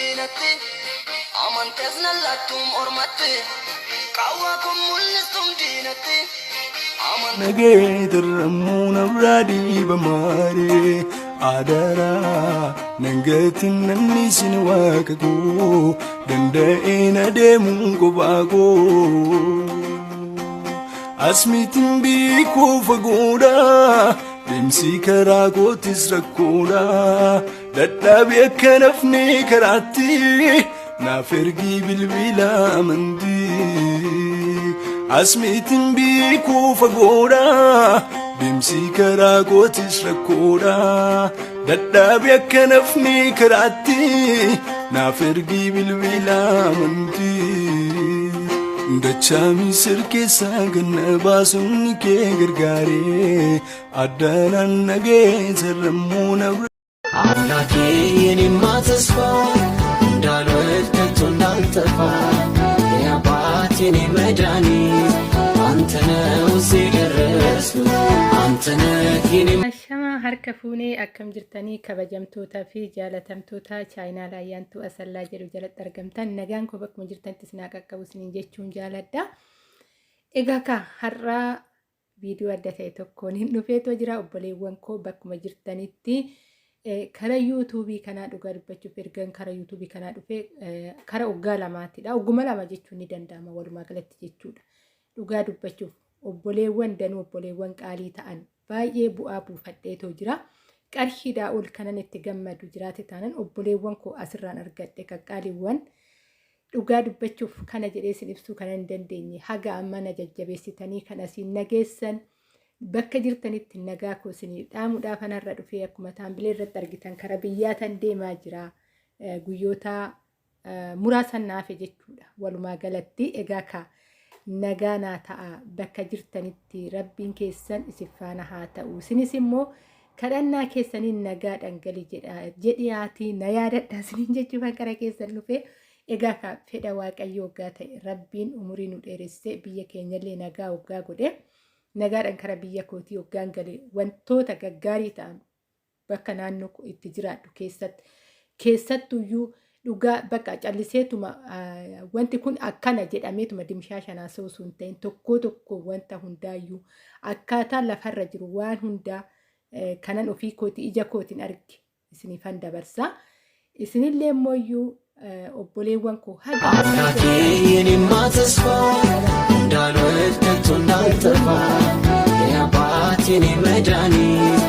Diinatti amantees nan laattuum ormatti qaawwaa kun mul'istuum diinatti. Nageetirramuu nabraa dhiibamaaree adaraa nangatiin namni isin waaqa koo danda'een adeemuun kophaa koo. Asmiitiin biikoo fagoodha deemsi karaa kootis rakkoodha dadhabe akka nafne karaatti naaf ergii bilbila amantii. Asmiitiin biikoo fagoodha deemsi karaa kootis rakkoodha dadhabe akka nafne karaatti naaf ergii bilbila amantii. Dachaa Misir keessaa ganna baasuun kee gargaaree addanaan nagee sarramuu na አምላኬ የኔማ ተስፋ እንዳልወድቅ ከቶ እንዳልጠፋ የአባት የኔ መድኃኒት አንተ ነው እዚህ የደረስኩት አንተ ነህ የኔ Ashamaa harka fuunee akkam jirtanii kabajamtootaa fi jaalatamtoota chaayinaa Ayyaantuu Asallaa jedhu jalatti argamtan nagaan koo bakkuma jirtanitti isin haa qaqqabu isiniin jechuun jaaladha. Egaa ka har'aa viidiyoo adda ta'e tokkoon hin dhufeetoo jira obboleewwan koo bakkuma jirtanitti kara yuutuubii kanaa dhugaa dubbachuuf ergan kara yuutuubii kanaa dhufee kara waggaa lamaatidha. Ogguma lama jechuun ni danda'ama walumaa galatti jechuudha. Dhugaa dubbachuuf obboleewwan danuu obboleewwan qaalii ta'an baay'ee bu'aa buufadheetoo jira. Qarshiidhaa ol kanan itti gammadu jiraate taanan obboleewwan koo asirraan argadhe qaqqaaliiwwan dhugaa dubbachuuf kana jedhee isin ibsuu kana hin dandeenye haga amma na jajjabeessitanii kan asiin nageessan bakka jirtanitti nagaa koo isinii dhaamuudhaaf kanarra dhufee akkuma taambilee irratti argitan kara biyyaa tan deemaa jira. Guyyoota muraasan naafe jechuudha. Walumaa galatti egaa ka nagaa naa ta'a bakka jirtanitti rabbiin keessan isin faana haa ta'u. Isinis immoo kadhannaa keessaniin nagaadhaan gali jedhiyaatii na yaadadha isiniin jechuufan kara keessan dhufe. Egaa ka fedha waaqayyoo waggaa ta'e rabbiin umurii nu dheeressee biyya keenyallee nagaa waggaa godhe nagaadhaan kara biyya kootii waggaan gale wantoota gaggaarii ta'an bakka naannoo itti jiraadhu keessatti keessattuyyuu dhugaa bakka calliseetuma wanti kun akkana jedhameetuma dimshaasha naasa'u osoo hin ta'in tokkoo tokko wanta hundaayyuu akkaataa lafarra jiru waan hundaa kanan ofii kootii ija kootiin arge isiniifan dabarsa. Isinillee immoo obboleewwan koo haga አምላኬ የኔማ ተስፋ እንዳልወድቅ ከቶ እንዳልጠፋ የአባት የኔ መድኃኒት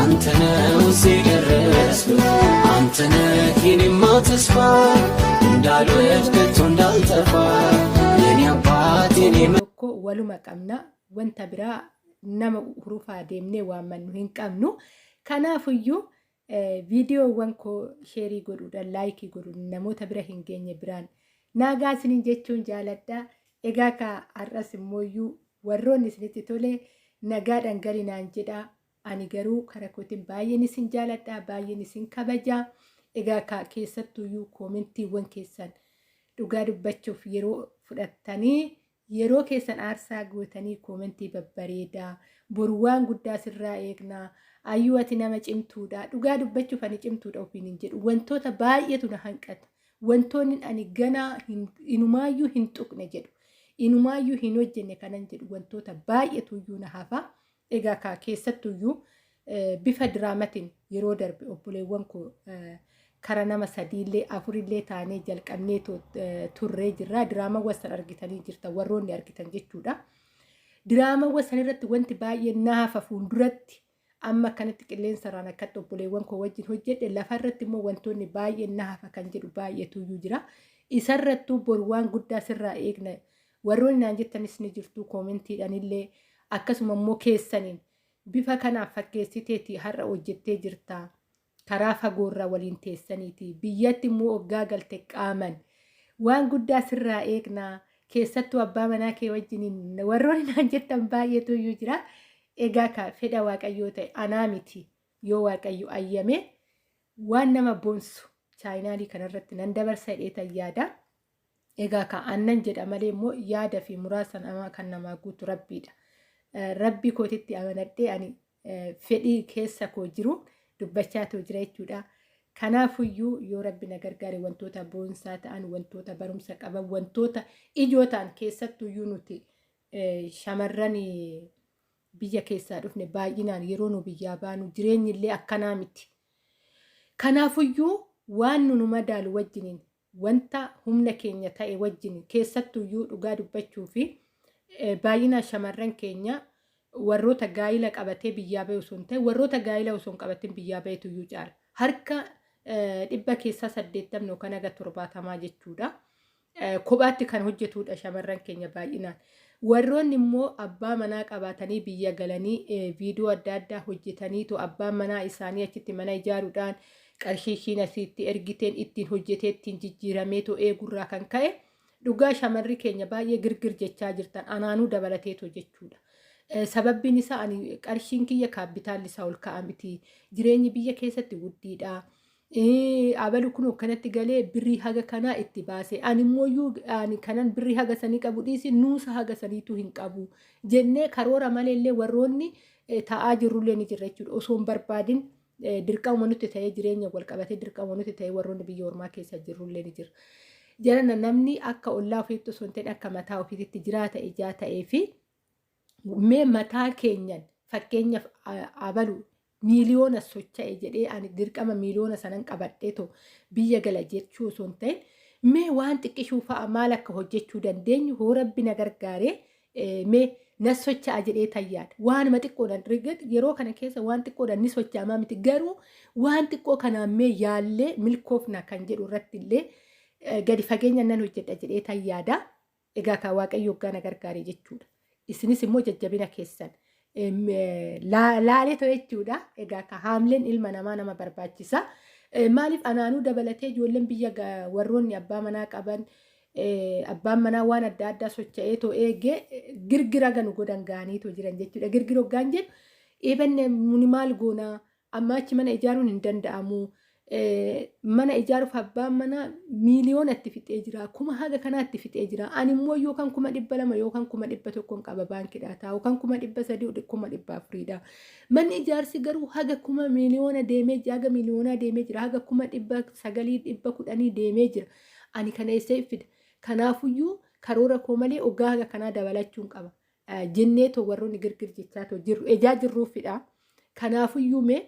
አንተ ነው እዚህ የደረስኩት አንተ ነህ የኔማ ተስፋ እንዳልወድቅ ከቶ እንዳልጠፋ የኔ አባት የኔ tokko waluma qabna wanta biraa nama hurufaa deemnee waammannu hin qabnu. Kanaafiyyuu viidiyoowwan koo share godhuudhaan like godhuun namoota bira hin geenye biraan nagaa isiniin jechuun jaaladha. Egaa ka har'as immooyyuu warroonni isinitti tole nagaadhaan galinaan jedha. Ani garuu karaa kootiin baay'een isin jaaladha baay'een isin kabaja. Egaa ka keessattuyyuu koomentiiwwan keessan dhugaa dubbachuuf yeroo fudhattanii yeroo keessan aarsaa gootanii koomentii babbareedaa boru waan guddaa sirraa eegnaa ayyuu ati nama cimtuudha dhugaa dubbachuuf ani cimtuudha ofiin hin jedhu wantoota baay'eetu na hanqata wantoonni ani ganaa inumaayyuu hin tuqne jedhu inumaayyuu hin hojjenne kanan jedhu wantoota baay'eetuyyuu na hafa. Egaa ka keessattuyyuu bifa diraamatiin yeroo darbe obboleewwan koo kara nama sadiillee afurillee taanee jalqabnee turree jirra. Diraamawwan san argitanii jirtan warroonni argitan jechuudha. Diraamawwan san irratti wanti baay'een na hafa fuulduratti amma akkanatti qilleensarraan akkatti obboleewwan koo wajjin hojjedhe lafarratti immoo wantoonni baay'een na hafa kan jedhu baay'eetuyyuu jira. Isarrattuu boru waan guddaa sirraa eegna warroonni naan jettanis ni jirtu koomentiidhaan illee akkasuma immoo keessaniin bifa kanaaf fakkeessiteeti har'a hojjettee jirta. Karaa fagoorraa waliin teessaniiti biyyatti immoo hoggaa galte qaaman waan guddaa sirraa eegnaa keessattuu abbaa manaa kee wajjiniin warroonni naan jettan baay'eetu iyyuu jira. Egaa ka fedha waaqayyoo ta'e anaa miti yoo waaqayyo ayyame waan nama boonsu chaayinaalii kanarratti nan dabarsa jedheetan yaada. Egaa ka aannan jedha malee immoo yaada fi muraasa namaa kan namaa guutu rabbiidha. Rabbii kootitti amanadhee ani fedhii keessa koo jiru dubbachaatu jira jechuudha. Kanaafuyyuu yoo Rabbi na gargaare wantoota boonsaa ta'an, wantoota barumsa qaban, wantoota ijoo ta'an keessattuyyuu nuti shamarran biyya keessaa dhufne baay'inaan yeroo nu biyyaa baanu jireenyi illee akkanaa miti. Kanaafuyyuu waan nu nu madaalu wajjiniin wanta humna keenya ta'e wajjin keessattuyyuu dhugaa dubbachuu fi baay'inaan shamarran keenya warroota gaa'ila qabatee biyyaa bahe osoo hin ta'in warroota gaa'ila osoo hin qabatin biyyaa bahetuyyuu caala. Harka 80% yookaan haga 70 jechuudha. Kophaatti kan hojjetudha shamarran keenya baay'inaan. Warroonni immoo abbaa manaa qabaatanii biyya galanii viidiyoo adda addaa hojjetaniitu abbaan manaa isaanii achitti mana ijaaruudhaan qarshii ishiin asitti ergiteen ittiin hojjetee ittiin jijjiirameetu eegurraa kan ka'e dhugaa shamarri keenya baay'ee girgir jechaa jirtan anaanuu dabalateetu jechuudha. Sababbiin isaa ani qarshiin kiyya kaappitaalli isaa ol ka'a miti. Jireenyi biyya keessatti wuddiidha. Abalu kun akkanatti galee birrii haga kanaa itti baase. Ani immoo ani kanan birrii haga sanii qabu dhiisi nuusa haga saniitu hin qabu. Jennee karoora maleellee warroonni taa'aa jirrullee ni jirra jechuudha. Osoo hin barbaadin dirqama nutti ta'ee jireenya wal qabatee dirqama nutti ta'ee warroonni biyya ormaa keessa jirrullee ni jira. Jarana namni akka ollaa ofiitti osoo hin ta'in akka mataa ofiitti jiraata ijaa ta'ee fi mee mataa keenyan fakkeenyaaf abalu miiliyoona socha'e jedhee ani dirqama miiliyoona sanan qabadhee too biyya gala jechuu osoo hin ta'in mee waan xiqqishuu fa'a maal akka hojjechuu dandeenyu hoo Rabbi na gargaaree mee na socha'a jedhee tayyaadha. Waanuma xiqqoodhaan rigat yeroo kana keessa waan xiqqoodhaan ni socha'amaa miti garuu waan xiqqoo kanaan mee yaallee milkoofna kan jedhu irratti illee gadi fageenya nan hojjedha jedhee tayyaada. Egaa kaa Waaqayyo hoggaa na gargaare jechuudha. Isinis immoo jajjabina keessan laalee ta'e jechuudha. Egaa kaa haamleen ilma namaa nama barbaachisa. Maaliif anaanuu dabalatee ijoolleen biyya warroonni abbaa manaa qaban abbaan manaa waan adda addaa socha'ee too eegee girgira ganu godhan ga'anii too jiran jechuudha. Girgira hoggaan jedhu eebanne muni maal goonaa Ammaa achi mana ijaaruun hin danda'amu. Mana ijaaruuf abbaan manaa miiliyoona itti fixee jira. Kuma haga kanaa itti fixee jira. Ani immoo yookaan 200,000 yookaan 100,000 qaba baankiidhaa taa'u yookaan 300,000 400,000dha. Manni ijaarsi garuu haga kuma miiliyoona deemee jira haga miiliyoonaa deemee jira haga 900,000 110,000 deemee jira. Ani kana eessa fida? Kanaafuyyuu karoora koo malee oggaa haga kanaa dabalachuun qaba. Jennee too warroonni girgir jechaa too jirru ejaa jirruufidha. Kanaafuyyuu mee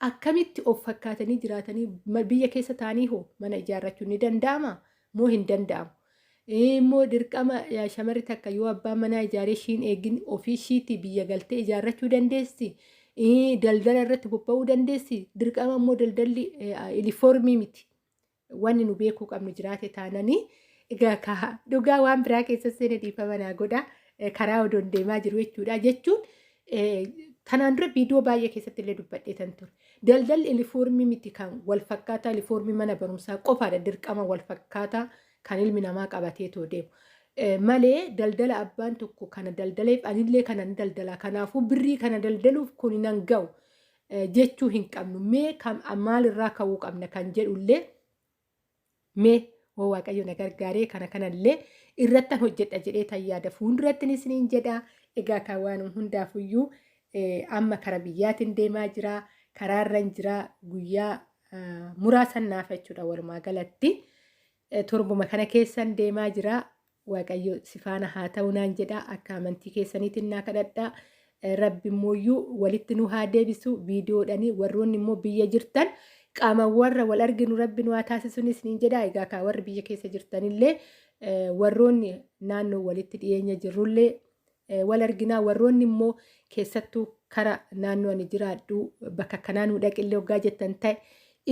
akkamitti of fakkaatanii jiraatanii biyya keessa taanii hoo mana ijaarrachuun ni danda'ama moo hin danda'amu? Immoo dirqama shamarri takka yoo abbaan manaa ijaaree ishiin eegin ofii ishiitii biyya galtee ijaarrachuu dandeessi? Daldala irratti bobba'uu dandeessi? Dirqama immoo daldalli ilifoormii miti. Wanni nu beekuu qabnu jiraate taananii egaa kaa dhugaa waan biraa keessa seene dhiifama naa godha karaa odoon deemaa jiru jechuudha jechuun tanaan dura viidiyoo baay'ee keessatti illee dubbadhee tan ture. Daldalli ilifoormii miti kan wal fakkaataa ilifoormii mana barumsaa qofaadha dirqama wal fakkaataa kan ilmi namaa qabatee too deemu. Malee daldala abbaan tokko kana daldaleef anillee kana ni daldala kanaafuu birrii kana daldaluuf kun nan ga'u jechuu hin qabnu. Mee kam maalirraa ka'uu qabna kan jedhullee mee hoo Waaqayyo na gargaaree kana kanallee irrattan hojjedha jedhee tan yaada fuulduratti isiniin jedha. Egaa kan waan hundaafuyyuu amma kara biyyaatiin deemaa jira. Karaarran jira guyyaa muraasan naaf jechuudha walumaa galatti. Torbuma kana keessan deemaa jira. Waaqayyo si faana haa ta'u naan jedha akka amantii keessaniitiin naa kadhadha. Rabbi immooyyuu walitti nu haa deebisu viidiyoodhani warroonni immoo biyya jirtan qaama warra wal arginu rabbi nu haa taasisuun isiniin jedha. Egaa kaa warri biyya keessa jirtanillee warroonni naannoo walitti dhiyeenya jirrullee wal arginaa warroonni immoo keessattuu kara naannoo ani jiraadhu bakka kanaa nu dhaqillee hoggaa jettan ta'e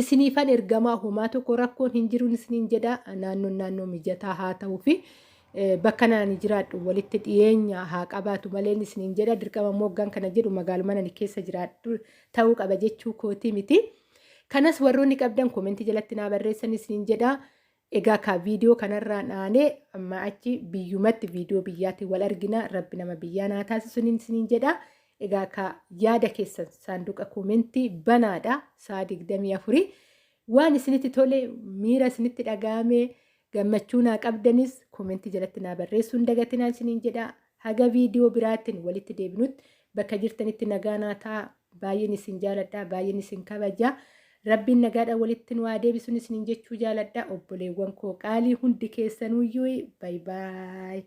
isiniifan ergamaa homaa tokko rakkoon hin jiruun isiniin jedha naannoon naannoo mijataa haa ta'uu fi bakka ani jiraadhu walitti dhiyeenya haa qabaatu maleen isiniin jedha dirqama immoo hoggaan kana jedhu magaaluma ani keessa jiraadhu ta'uu qaba jechuu kootii miti. Kanas warroonni qabdan komentii jalatti naa barreessan isiniin jedha. Egaa kaa viidiyoo kanarraan aanee amma achi biyyumatti viidiyoo biyyaatiin wal argina rabbi nama biyyaa naa taasisuun isiniin jedha. Egaa kaa yaada keessan saanduqa koomentii banaadha sa'a 24 waan isinitti tole miira isinitti dhaga'ame gammachuu naa qabdanis koomentii jalatti naa barreessuu hin dagatinaa isiniin jedha. Haga viidiyoo biraatiin walitti deebinutti bakka jirtanitti nagaa naa ta'a. Baay'een isin jaaladha baay'een isin kabaja. Rabbiin nagaadhaan walitti nu haa deebisuun isiniin jechuu jaaladha. Obboleewwan koo qaalii hundi keessanuyyuu, baay baay.